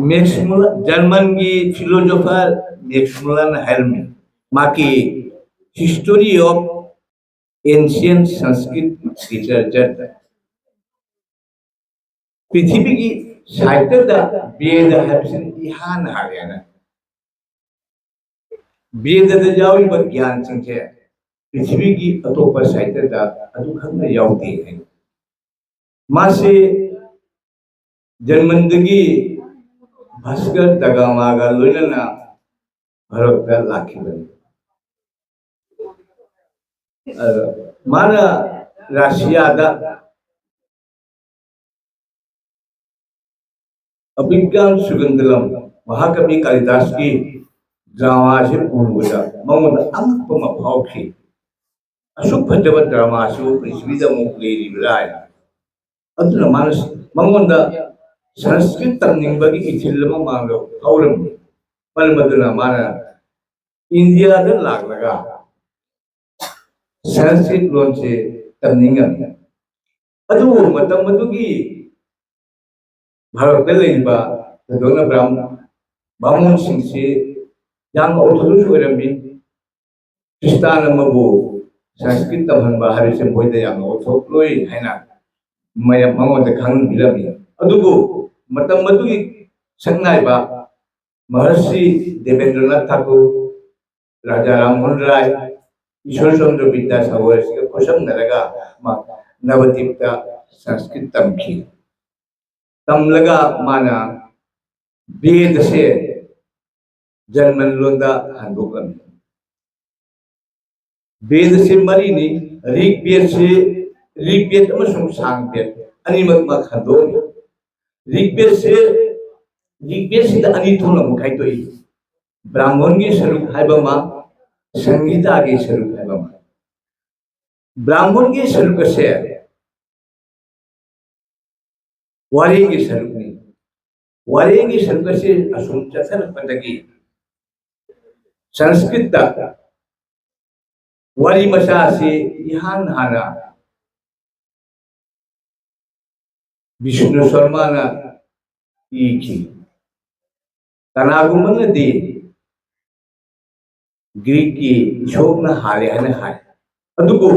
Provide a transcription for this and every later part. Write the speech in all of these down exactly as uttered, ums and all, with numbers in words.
Max Muller, ꯖꯔꯃꯟꯒꯤ philosopher max ꯃꯨꯂꯔꯅ ꯍꯥꯏꯔꯝꯃꯤ, ꯃꯍꯥꯛꯀꯤ History of Ancient Sanskrit Literature ꯗ, ꯄ꯭ꯔꯤꯊꯤꯕꯤꯒꯤ ꯁꯥꯍꯤꯇ꯭ꯌꯗ ꯕꯦꯗ ꯍꯥꯏꯕꯁꯤꯅ ꯏꯍꯥꯟ ꯍꯥꯟꯅ ꯍꯥꯏꯅ, ꯕꯦꯗꯗ ꯌꯥꯎꯔꯤꯕ ꯒ꯭ꯌꯥꯟꯁꯤꯡꯁꯦ ꯄ꯭ꯔꯤꯊꯤꯕꯤꯒꯤ ꯑꯇꯣꯞꯄ ꯁꯥꯍꯤꯇ꯭ꯌꯗ ꯑꯗꯨꯈꯛꯅ ꯌꯥꯎꯗꯦ ꯍꯥꯏꯅ꯫ ꯃꯥꯁꯤ ꯖꯔꯃꯟꯗꯒꯤ ꯚꯥꯁꯀꯔ ꯗ ꯒꯥꯃꯥꯒ ꯂꯣꯏꯅꯅ ꯚꯥꯔꯠꯇ ꯂꯥꯛꯈꯤꯕꯅꯤ꯫ ꯑ, ꯃꯥꯅ ꯔꯁꯤꯌꯥꯗ ꯑꯕꯤꯒ꯭ꯌꯥꯟ ꯁꯨꯒꯟꯗꯂꯝ, ꯃꯍꯥꯀꯕꯤ ꯀꯥꯂꯤꯗꯥꯁꯀꯤ ꯗ꯭ꯔꯃꯥꯁꯤ ꯎꯔꯨꯕꯗ ꯃꯉꯣꯟꯗ ꯑꯉꯛꯄ ꯑꯃ ꯐꯥꯎꯈꯤ꯫ ꯑꯁꯨꯛ ꯐꯖꯕ ꯗ꯭ꯔꯃꯥꯁꯨ ꯄ꯭ꯔꯤꯊꯤꯕꯤꯗ ꯑꯃꯨꯛ ꯂꯩꯔꯤꯕ꯭ꯔꯥ ꯍꯥꯏꯅ꯫ ꯑꯗꯨꯅ ꯃꯥꯅ, ꯃꯉꯣꯟꯗ ꯁꯪꯁꯀ꯭ꯔꯤꯠ ꯇꯝꯅꯤꯡꯕꯒꯤ ꯏꯊꯤꯜ ꯑꯃ ꯃꯉꯣꯟꯗ ꯐꯥꯎꯔꯝꯃꯤ꯫ ꯃꯔꯝ ꯑꯗꯨꯅ ꯃꯥꯅ ꯏꯟꯗꯤꯌꯥꯗ ꯂꯥꯛꯂꯒ ꯁꯪꯁꯀ꯭ꯔꯤꯠ ꯂꯣꯟꯁꯦ ꯇꯝꯅꯤꯡꯉꯝꯃꯤ꯫ ꯑꯗꯨꯕꯨ ꯃꯇꯝ ꯑꯗꯨꯒꯤ ꯚꯥꯔꯠꯇ ꯂꯩꯔꯤꯕ ꯊꯣꯏꯗꯣꯛꯅ ꯕ꯭ꯔꯥꯝ-, ꯕꯥꯃꯣꯟꯁꯤꯡꯁꯤ ꯌꯥꯝꯅ ꯑꯣꯔꯊꯣꯗꯣꯛꯁ ꯑꯣꯏꯔꯝꯃꯤ꯫ ꯈ꯭ꯔꯤꯁꯇꯥꯟ ꯑꯃꯕꯨ ꯁꯪꯁꯀ꯭ꯔꯤꯠ ꯇꯝꯍꯟꯕ ꯍꯥꯏꯕꯁꯤ ꯃꯣꯏꯗ ꯌꯥꯝꯅ ꯑꯣꯔꯊꯣꯗꯣꯛꯁ ꯍꯥꯏꯅ ꯃꯌꯥꯝ ꯃꯉꯣꯟꯗ ꯈꯪꯍꯟꯕꯤꯔꯝꯃꯤ꯫ ꯑꯗꯨꯕꯨ ꯃꯇꯝ ꯑꯗꯨꯒꯤ ꯁꯛꯅꯥꯏꯕ ꯃꯍꯔꯁꯤ ꯗꯦꯕꯦꯟꯗ꯭ꯔꯅꯥꯊ ꯊꯥꯀꯨꯔ, ꯔꯥꯖꯥ ꯔꯥꯝꯃꯣꯍꯟ ꯔꯥꯏ, ꯏꯁꯣꯔ ꯆꯟꯗ꯭ꯔ ꯕꯤꯗ꯭ꯌꯥꯁꯥꯒꯔ ꯑꯁꯤꯒ ꯈꯨꯠꯁꯝꯅꯔꯒ ꯃꯥ ꯅꯕꯗꯤꯞꯇ ꯁꯪꯁꯀ꯭ꯔꯤꯠ ꯇꯝꯈꯤ꯫ ꯇꯝꯂꯒ ꯃꯥꯅ ꯕꯦꯗꯁꯦ ꯖꯔꯃꯟ ꯂꯣꯟꯗ ꯍꯟꯗꯣꯛꯂꯝꯃꯤ꯫ ꯕꯦꯗꯁꯦ ꯃꯔꯤꯅꯤ, ꯔꯤꯛ ꯕꯦꯗꯁꯦ, ꯔꯤꯛ ꯕꯦꯗ ꯑꯃꯁꯨꯡ ꯁꯥꯝ ꯕꯦꯗ ꯑꯅꯤꯃꯛ ꯃꯥ ꯈꯟꯗꯣꯛꯑꯝꯃꯤ꯫ ꯔꯤꯛ ꯕꯦꯗꯁꯦ, ꯔꯤꯛ ꯕꯦꯗꯁꯤꯗ ꯑꯅꯤ ꯊꯣꯛꯅ ꯑꯃꯨꯛ ꯈꯥꯏꯗꯣꯛꯏ, ꯕ꯭ꯔꯥꯍꯃꯣꯟꯒꯤ ꯁꯔꯨꯛ ꯍꯥꯏꯕ ꯑꯃ, ꯁꯪꯍꯤꯇꯥꯒꯤ ꯁꯔꯨꯛ ꯍꯥꯏꯕ ꯑꯃ꯫ ꯕ꯭ꯔꯥꯍꯃꯣꯟꯒꯤ ꯁꯔꯨꯛ ꯑꯁꯦ ꯋꯥꯔꯦꯡꯒꯤ ꯁꯔꯨꯛꯅꯤ꯫ ꯋꯥꯔꯦꯡꯒꯤ ꯁꯔꯨꯛ ꯑꯁꯤ ꯑꯁꯨꯝ ꯆꯠꯊꯔꯛꯄꯗꯒꯤ ꯁꯪꯁꯀ꯭ꯔꯤꯠꯇ ꯋꯥꯔꯤ ꯃꯆꯥ ꯑꯁꯤ ꯏꯍꯥꯟ ꯍꯥꯟꯅ ꯕꯤꯁꯅꯨ ꯁꯔꯃꯅ ꯏꯈꯤ꯫ ꯀꯅꯥꯒꯨꯝꯕꯅꯗꯤ ꯒ꯭ꯔꯤꯛꯀꯤ ꯏꯁꯣꯞꯅ ꯍꯥꯜꯂꯦ ꯍꯥꯏꯅ ꯍꯥꯏ꯫ ꯑꯗꯨꯕꯨ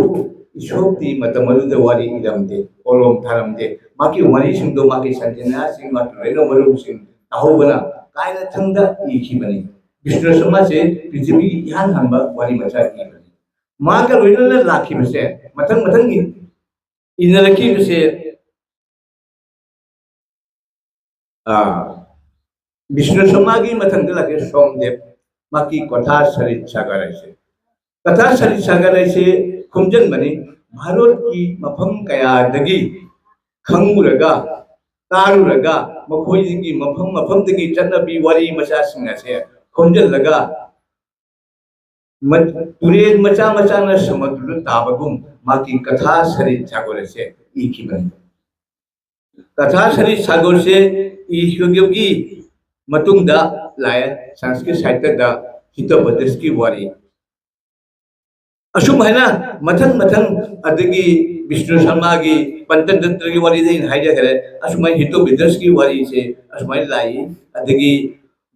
ꯏꯁꯣꯞꯇꯤ ꯃꯇꯝ ꯑꯗꯨꯗ ꯋꯥꯔꯤ ꯏꯔꯝꯗꯦ, ꯀꯣꯂꯣꯝ ꯊꯥꯔꯝꯗꯦ꯫ ꯃꯥꯒꯤ ꯋꯥꯔꯤꯁꯤꯡꯗꯣ ꯃꯥꯒꯤ ꯁꯟꯖꯦꯟꯅꯥꯁꯤꯡ, ꯃꯥꯒꯤ ꯂꯣꯏꯅ ꯃꯔꯨꯞꯁꯤꯡ ꯇꯥꯍꯧꯕꯅ ꯀꯥꯏꯅꯊꯪꯗ ꯏꯈꯤꯕꯅꯤ꯫ ꯕꯤꯁꯅꯨ ꯁꯔꯃꯥꯁꯦ ꯄ꯭ꯔꯤꯊꯤꯕꯤꯒꯤ ꯏꯍꯥꯟ ꯍꯥꯟꯕ ꯋꯥꯔꯤ ꯃꯆꯥ ꯏꯕꯅꯤ꯫ ꯃꯥꯒ ꯂꯣꯏꯅꯅ ꯂꯥꯛꯈꯤꯕꯁꯦ, ꯃꯊꯪ ꯃꯊꯪ ꯏ-, ꯏꯅꯔꯛꯈꯤꯕꯁꯦ, ꯑꯥ, ꯕꯤꯁꯅꯨ ꯁꯔꯃꯥꯒꯤ ꯃꯊꯪꯗ ꯂꯥꯛꯈꯤ ꯁꯣꯝꯗꯦꯕ, ꯃꯥꯒꯤ ꯀꯊꯥ ꯁꯔꯤꯠ ꯁꯥꯒꯔ ꯍꯥꯏꯁꯦ꯫ ꯀꯊꯥ ꯁꯔꯤꯠ ꯁꯥꯒꯔ ꯍꯥꯏꯁꯦ ꯈꯣꯝꯖꯤꯟꯕꯅꯤ꯫ ꯚꯥꯔꯠꯀꯤ ꯃꯐꯝ ꯀꯌꯥꯗꯒꯤ ꯈꯪꯉꯨꯔꯒ, ꯇꯥꯔꯨꯔꯒ, ꯃꯈꯣꯏꯒꯤ ꯃꯐꯝ ꯃꯐꯝꯗꯒꯤ ꯆꯠꯅꯕꯤ ꯋꯥꯔꯤ ꯃꯆꯥꯁꯤꯡ ꯑꯁꯦ ꯈꯣꯝꯖꯤꯜꯂꯒ, ꯃ-, ꯇꯨꯔꯦꯜ ꯃꯆꯥ ꯃꯆꯥꯅ ꯁꯃꯨꯗ꯭ꯔꯗ ꯇꯥꯕꯒꯨꯝ ꯃꯥꯒꯤ ꯀꯊꯥ ꯁꯔꯤꯠ ꯁꯥꯒꯣꯔ ꯑꯁꯦ ꯏꯈꯤꯕꯅꯤ꯫ ꯀꯊꯥ ꯁꯔꯤꯠ ꯁꯥꯒꯣꯔꯁꯦ ꯏꯈꯤꯕꯒꯤ ꯃꯇꯨꯡꯗ ꯂꯥꯛꯑꯦ ꯁꯪꯁꯀ꯭ꯔꯤꯠ ꯁꯥꯍꯤꯇ꯭ꯌꯗ ꯍꯤꯇꯣꯕꯗ꯭ꯔꯁꯀꯤ ꯋꯥꯔꯤ꯫ ꯑꯁꯨꯝ ꯍꯥꯏꯅ ꯃꯊꯪ ꯃꯊꯪ, ꯑꯗꯒꯤ ꯕꯤꯁꯅꯨ ꯁꯔꯃꯥꯒꯤ ꯄꯟꯆꯇꯟꯇ꯭ꯔꯒꯤ ꯋꯥꯔꯤꯗ ꯑꯩꯅ ꯍꯥꯏꯖꯈ꯭ꯔꯦ, ꯑꯁꯨꯃꯥꯏꯅ ꯍꯤꯇꯣꯕꯗ꯭ꯔꯁꯀꯤ ꯋꯥꯔꯤꯁꯦ ꯑꯁꯨꯃꯥꯏꯅ ꯂꯥꯛꯏ꯫ ꯑꯗꯒꯤ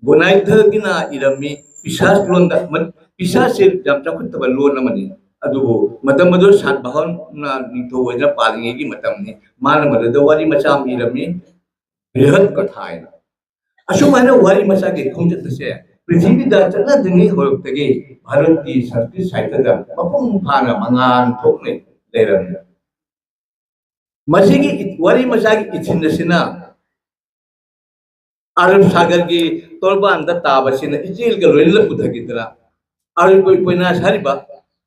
ꯒꯣꯅꯥꯏꯊꯒꯤꯅ ꯏꯔꯝꯃꯤ, ꯄꯤꯁꯥꯁ ꯂꯣꯟꯗ, ꯃ-, ꯄꯤꯁꯥꯁꯁꯦ ꯌꯥꯝ ꯆꯥꯎꯈꯠꯇꯕ ꯂꯣꯟ ꯑꯃꯅꯤ, ꯑꯗꯨꯕꯨ ꯃꯇꯝ ꯑꯗꯨ ꯁꯥꯠꯚꯥꯍꯅ ꯅꯤꯡꯊꯧ ꯑꯣꯏꯅ ꯄꯥꯜꯂꯤꯉꯩꯒꯤ ꯃꯇꯝꯅꯤ꯫ ꯃꯥꯅ ꯃꯗꯨꯗ ꯋꯥꯔꯤ ꯃꯆꯥ ꯑꯃ ꯏꯔꯝꯃꯤ, ꯕ꯭ꯔꯤꯍꯠ ꯀꯊꯥ ꯍꯥꯏꯅ꯫ ꯑꯁꯨꯃꯥꯏꯅ ꯋꯥꯔꯤ ꯃꯆꯥꯒꯤ ꯈꯣꯡꯆꯠ ꯑꯁꯦ ꯄ꯭ꯔꯤꯊꯤꯕꯤꯗ ꯆꯠꯅꯗ꯭ꯔꯤꯉꯩ ꯍꯧꯔꯛꯇꯒꯤ ꯚꯥꯔꯠꯀꯤ ꯁꯪꯁꯀ꯭ꯔꯤꯠ ꯁꯥꯍꯤꯇ꯭ꯌꯗ ꯃꯄꯨꯡ ꯐꯥꯅ ꯃꯉꯥꯜ ꯊꯣꯛꯅ ꯂꯩꯔꯝꯃꯤ꯫ ꯃꯁꯤꯒꯤ ꯏ-, ꯋꯥꯔꯤ ꯃꯆꯥꯒꯤ ꯏꯊꯤꯟ ꯑꯁꯤꯅ ꯑꯔꯕ ꯁꯥꯒꯔꯒꯤ ꯇꯣꯔꯕꯥꯟꯗ ꯇꯥꯕꯁꯤꯅ ꯏꯆꯦꯜꯒ ꯂꯣꯏꯅꯅ ꯄꯨꯊꯈꯤꯗꯅ ꯑꯔꯕ ꯎꯄꯟꯌꯥꯁ ꯍꯥꯏꯔꯤꯕ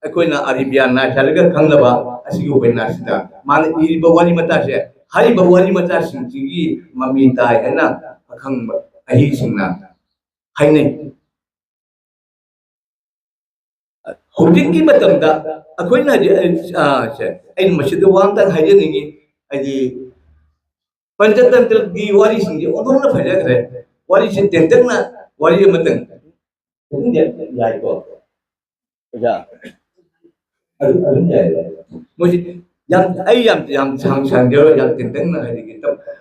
ꯑꯩꯈꯣꯏꯅ ꯑꯔꯤꯕꯤꯌꯥ ꯅꯥꯏꯠ ꯍꯥꯏꯔꯒ ꯈꯪꯅꯕ ꯑꯁꯤꯒꯤ ꯎꯄꯟꯌꯥꯁꯁꯤꯗ ꯃꯥꯅ ꯏꯔꯤꯕ ꯋꯥꯔꯤ ꯃꯆꯥꯁꯦ, ꯍꯥꯏꯔꯤꯕ ꯋꯥꯔꯤ ꯃꯆꯥꯁꯤꯡꯁꯤꯒꯤ ꯃꯃꯤ ꯇꯥꯏ ꯍꯥꯏꯅ ꯑꯈꯪꯕ ꯑꯍꯩꯁꯤꯡꯅ ꯍꯥꯏꯅꯩ꯫ ꯍꯧꯖꯤꯛꯀꯤ ꯃꯇꯝꯗ ꯑꯩꯈꯣꯏꯅ ꯍꯧꯖꯤꯛ, ꯑ, ꯁꯦ, ꯑꯩꯅ ꯃꯁꯤꯗ ꯋꯥ ꯑꯝꯇꯪ ꯍꯥꯏꯖꯅꯤꯡꯉꯤ꯫ ꯍꯥꯏꯗꯤ, ꯄꯟꯆꯇꯟꯇ꯭ꯔꯒꯤ ꯋꯥꯔꯤꯁꯤꯡꯁꯦ ꯑꯣꯟꯊꯣꯛꯅ ꯐꯖꯈ꯭ꯔꯦ꯫ ꯋꯥꯔꯤꯁꯦ ꯇꯦꯟꯇꯛꯅ ꯋꯥꯔꯤ ꯑꯃꯇꯪ꯫ ꯑꯗꯨꯝ ꯌꯥꯏꯀꯣ? ꯑꯣꯖꯥ꯫ ꯑꯗꯨꯝ, ꯑꯗꯨꯝ ꯌꯥꯏꯀꯣ? ꯃꯣꯏꯁꯦ ꯌꯥꯝ, ꯑꯩ ꯌꯥꯝ, ꯌꯥꯝ ꯁꯥꯡ ꯁꯥꯡꯖꯔꯣꯏ, ꯌꯥꯝ ꯇꯦꯟꯇꯛꯅ ꯍꯥꯏꯖꯒꯦ꯫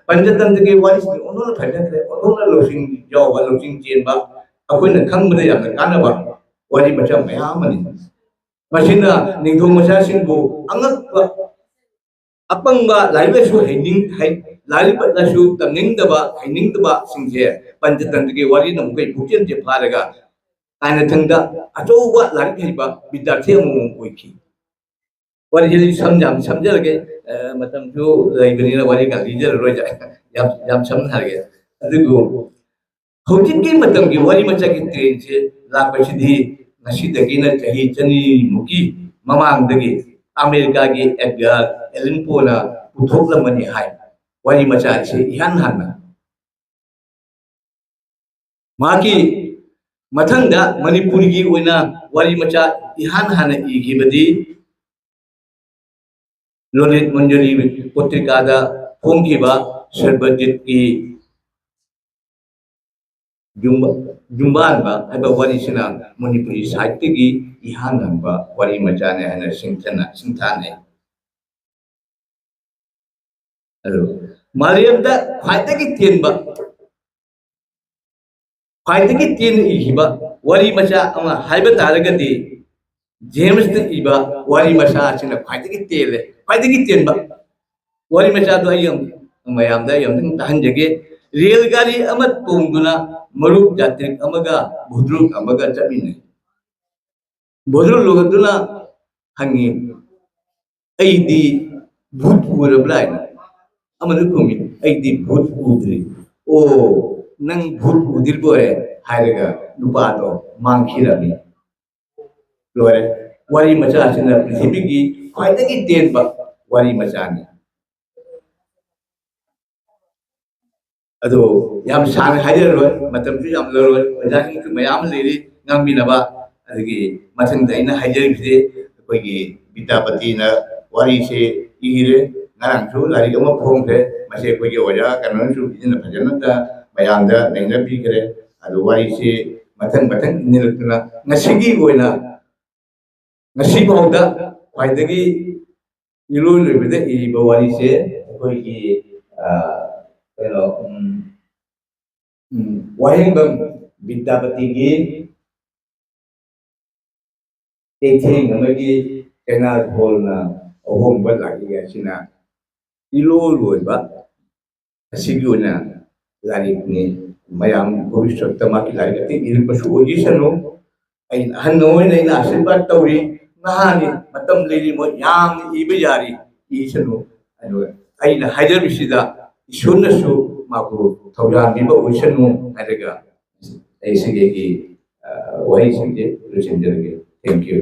ꯄꯟꯆꯇꯟꯇ꯭ꯔꯒꯤ ꯋꯥꯔꯤꯁꯤꯗꯤ ꯑꯣꯟꯊꯣꯛꯅ ꯐꯖꯈ꯭ꯔꯦ, ꯑꯣꯟꯊꯣꯛꯅ ꯂꯧꯁꯤꯡ ꯌꯥꯎꯕ, ꯂꯧꯁꯤꯡ ꯆꯦꯟꯕ, ꯑꯩꯈꯣꯏꯅ ꯈꯪꯕꯗ ꯌꯥꯝꯅ ꯀꯥꯟꯅꯕ ꯋꯥꯔꯤ ꯃꯆꯥ ꯃꯌꯥꯝ ꯑꯃꯅꯤ꯫ ꯃꯁꯤꯅ ꯅꯤꯡꯊꯧ ꯃꯆꯥꯁꯤꯡꯕꯨ ꯑꯉꯛꯄ, ꯑꯄꯪꯕ, ꯂꯥꯏꯔꯤꯛ ꯂꯥꯏꯁꯨ ꯍꯩꯅꯤꯡ-, ꯍꯩ-, ꯂꯥꯏꯔꯤꯛ ꯂꯥꯏꯁꯨ ꯇꯝꯅꯤꯡꯗꯕ, ꯍꯩꯅꯤꯡꯗꯕꯁꯤꯡꯁꯦ ꯄꯟꯆꯇꯟꯇ꯭ꯔꯒꯤ ꯋꯥꯔꯤꯅ ꯑꯃꯨꯛꯀ ꯄꯨꯛꯆꯦꯜꯁꯦ ꯐꯥꯔꯒ ꯀꯥꯏꯅꯊꯪꯗ ꯑꯆꯧꯕ ꯂꯥꯏꯔꯤꯛ ꯍꯩꯕ ꯕꯤꯗ꯭ꯌꯥꯔꯊꯤ ꯑꯃꯃꯝ ꯑꯣꯏꯈꯤ꯫ ꯋꯥꯔꯤꯁꯤꯗꯤ ꯁꯝ-, ꯌꯥꯝ ꯁꯝꯖꯔꯒꯦ, ꯑ, ꯃꯇꯝꯁꯨ ꯂꯩꯕꯅꯤꯅ ꯋꯥꯔꯤ ꯀꯌꯥ ꯂꯤꯖꯔꯔꯣꯏꯗ, ꯌꯥꯝ, ꯌꯥꯝ ꯁꯝꯅ ꯍꯥꯏꯔꯒꯦ꯫ ꯑꯗꯨꯕꯨ ꯍꯧꯖꯤꯛꯀꯤ ꯃꯇꯝꯒꯤ ꯋꯥꯔꯤ ꯃꯆꯥꯒꯤ trendꯁꯦ ꯂꯥꯛꯄꯁꯤꯗꯤ ꯉꯁꯤꯗꯒꯤꯅ ꯆꯍꯤ ꯆꯅꯤꯃꯨꯛꯀꯤ ꯃꯃꯥꯡꯗꯒꯤ ꯑꯃꯦꯔꯤꯀꯥꯒꯤ ꯑꯦꯗꯒꯥꯔ ꯑꯦꯂꯟ ꯄꯣꯅ ꯄꯨꯊꯣꯛꯂꯝꯕꯅꯤ ꯍꯥꯏ꯫ ꯋꯥꯔꯤ ꯃꯆꯥꯁꯦ ꯏꯍꯥꯟ ꯍꯥꯟꯅ ꯃꯍꯥꯛꯀꯤ ꯃꯊꯪꯗ ꯃꯅꯤꯄꯨꯔꯒꯤ ꯑꯣꯏꯅ ꯋꯥꯔꯤ ꯃꯆꯥ ꯏꯍꯥꯟ ꯍꯥꯟꯅ ꯏꯈꯤꯕꯗꯤ ꯂꯣꯂꯤꯠ ꯃꯟꯖꯨꯔꯤ ꯄꯣꯇ꯭ꯔꯤꯀꯥꯗ ꯐꯣꯡꯈꯤꯕ ꯁꯔꯕꯖꯤꯠꯀꯤ ꯌꯨꯝꯕ-, ꯌꯨꯝꯕꯥꯟꯕ ꯍꯥꯏꯕ ꯋꯥꯔꯤꯁꯤꯅ ꯃꯅꯤꯄꯨꯔꯤ ꯁꯥꯍꯤꯇ꯭ꯌꯒꯤ ꯏꯍꯥꯟ ꯍꯥꯟꯕ ꯋꯥꯔꯤ ꯃꯆꯥꯅꯤ ꯍꯥꯏꯅ ꯁꯤꯡꯊꯅ-, ꯁꯤꯡꯊꯥꯅꯩ꯫ ꯑꯗꯨ ꯃꯥꯂꯦꯝꯗ ꯈ꯭ꯋꯥꯏꯗꯒꯤ ꯇꯦꯟꯕ, ꯈ꯭ꯋꯥꯏꯗꯒꯤ ꯇꯦꯟꯅ ꯏꯈꯤꯕ ꯋꯥꯔꯤ ꯃꯆꯥ ꯑꯃ ꯍꯥꯏꯕ ꯇꯥꯔꯒꯗꯤ ꯖꯦꯝꯁꯅ ꯏꯕ ꯋꯥꯔꯤ ꯃꯆꯥ ꯑꯁꯤꯅ ꯈ꯭ꯋꯥꯏꯗꯒꯤ ꯇꯦꯜꯂꯦ, ꯈ꯭ꯋꯥꯏꯗꯒꯤ ꯇꯦꯟꯕ ꯋꯥꯔꯤ ꯃꯆꯥꯗꯣ ꯑꯩ ꯑꯃꯨꯛ ꯃꯌꯥꯝꯗ ꯑꯩ ꯑꯃꯨꯛꯇꯪ ꯇꯥꯍꯟꯖꯒꯦ꯫ ꯔꯦꯜ ꯒꯥꯔꯤ ꯑꯃ ꯇꯣꯡꯗꯨꯅ ꯃꯔꯨꯞ ꯖꯥꯇ꯭ꯔꯤꯛ ꯑꯃꯒ ꯚꯨꯗ꯭ꯔꯨꯛ ꯑꯃꯒ ꯆꯠꯃꯤꯟꯅꯩ꯫ ꯚꯨꯗ꯭ꯔꯨꯛ ꯂꯣꯒꯗꯨꯅ ꯍꯪꯉꯤ, "ꯑꯩꯗꯤ ꯚꯨꯠ ꯎꯔꯕ꯭ꯔꯥ?" ꯍꯥꯏꯅ꯫ ꯑꯃꯅ ꯈꯨꯝꯃꯤ, "ꯑꯩꯗꯤ ꯚꯨꯠ ꯎꯗ꯭ꯔꯤ꯫" "ꯑꯣ, ꯅꯪ ꯚꯨꯠ ꯎꯗ꯭ꯔꯤꯕ ꯑꯣꯏꯔꯦ" ꯍꯥꯏꯔꯒ ꯅꯨꯄꯥꯗꯣ ꯃꯥꯡꯈꯤꯔꯝꯃꯤ꯫ ꯂꯣꯏꯔꯦ꯫ ꯋꯥꯔꯤ ꯃꯆꯥꯁꯤꯅ ꯄ꯭ꯔꯤꯊꯤꯕꯤꯒꯤ ꯈ꯭ꯋꯥꯏꯗꯒꯤ ꯇꯦꯟꯕ ꯋꯥꯔꯤ ꯃꯆꯥꯅꯤ꯫ ꯑꯗꯣ ꯌꯥꯝ ꯁꯥꯡꯅ ꯍꯥꯏꯖꯔꯔꯣꯏ, ꯃꯇꯝꯁꯨ ꯌꯥꯝ ꯂꯧꯔꯣꯏ, ꯑꯣꯖꯥꯁꯤꯡꯁꯨ ꯃꯌꯥꯝ ꯑꯃ ꯂꯩꯔꯤ ꯉꯥꯡꯕꯤꯅꯕ꯫ ꯑꯗꯒꯤ ꯃꯊꯪꯗ ꯑꯩꯅ ꯍꯥꯏꯖꯔꯤꯕꯁꯤ ꯑꯩꯈꯣꯏꯒꯤ ꯕꯤꯗ꯭ꯌꯥꯄꯇꯤꯅ ꯋꯥꯔꯤꯁꯦ ꯏꯔꯦ, ꯉꯔꯥꯡꯁꯨ ꯂꯥꯏꯔꯤꯛ ꯑꯃ ꯐꯣꯡꯈ꯭ꯔꯦ, ꯃꯁꯤ ꯑꯩꯈꯣꯏꯒꯤ ꯑꯣꯖꯥ ꯀꯩꯅꯣꯅꯁꯨ ꯐꯖꯅ ꯐꯖꯅ ꯃꯌꯥꯝꯗ ꯅꯩꯅꯕꯤꯈ꯭ꯔꯦ꯫ ꯑꯗꯨ ꯋꯥꯔꯤꯁꯤ ꯃꯊꯪ ꯃꯊꯪ ꯏꯟꯅꯔꯛꯇꯨꯅ ꯉꯁꯤꯒꯤ ꯑꯣꯏꯅ, ꯉꯁꯤꯐꯥꯎꯗ ꯈ꯭ꯋꯥꯏꯗꯒꯤ ꯏꯔꯣꯏ ꯂꯣꯏꯕꯗ ꯏꯔꯤꯕ ꯋꯥꯔꯤꯁꯦ ꯑꯩꯈꯣꯏꯒꯤ, ꯑ, ꯀꯩꯅꯣ, ꯎꯝ, ꯎꯝ, ꯋꯥꯍꯦꯡꯕꯝ ꯕꯤꯗ꯭ꯌꯥꯄꯇꯤꯒꯤ ꯀꯩꯊꯦꯜ ꯑꯃꯒꯤ ꯀꯩꯅꯥꯊꯣꯜꯅ ꯑꯍꯣꯡꯕ ꯂꯥꯛꯏ ꯍꯥꯏꯁꯤꯅ ꯏꯂꯣꯏ ꯂꯣꯏꯕ ꯑꯁꯤꯒꯤ ꯑꯣꯏꯅ ꯂꯥꯏꯔꯤꯛꯅꯤ꯫ ꯃꯌꯥꯝ ꯚꯕꯤꯁ꯭ꯌꯠꯇ ꯃꯥꯒꯤ ꯂꯥꯏꯔꯤꯛ ꯑꯇꯩ ꯏꯔꯛꯄꯁꯨ ꯑꯣꯏꯖꯁꯅꯨ꯫ ꯑꯩꯅ ꯑꯍꯟ ꯑꯣꯏꯅ ꯑꯩꯅ ꯑꯥꯁꯤꯔꯕꯥꯗ ꯇꯧꯔꯤ꯫ ꯅꯍꯥꯅꯤ, ꯃꯇꯝ ꯂꯩꯔꯤ, ꯃꯣꯏ ꯌꯥꯝꯅ ꯏꯕ ꯌꯥꯔꯤ, ꯏꯁꯅꯨ꯫ ꯑꯗꯨꯒ ꯑꯩꯅ ꯍꯥꯏꯖꯔꯤꯁꯤꯗ ꯏꯁꯣꯔꯅꯁꯨ ꯃꯥꯕꯨ ꯊꯧꯖꯥꯟꯕꯤꯕ ꯑꯣꯏꯁꯅꯨ ꯍꯥꯏꯔꯒ ꯑꯩ ꯁꯤꯒꯤ, ꯑ, ꯋꯥꯍꯩꯁꯤꯡꯁꯦ ꯂꯣꯏꯁꯤꯟꯖꯔꯒꯦ꯫ Thank you꯫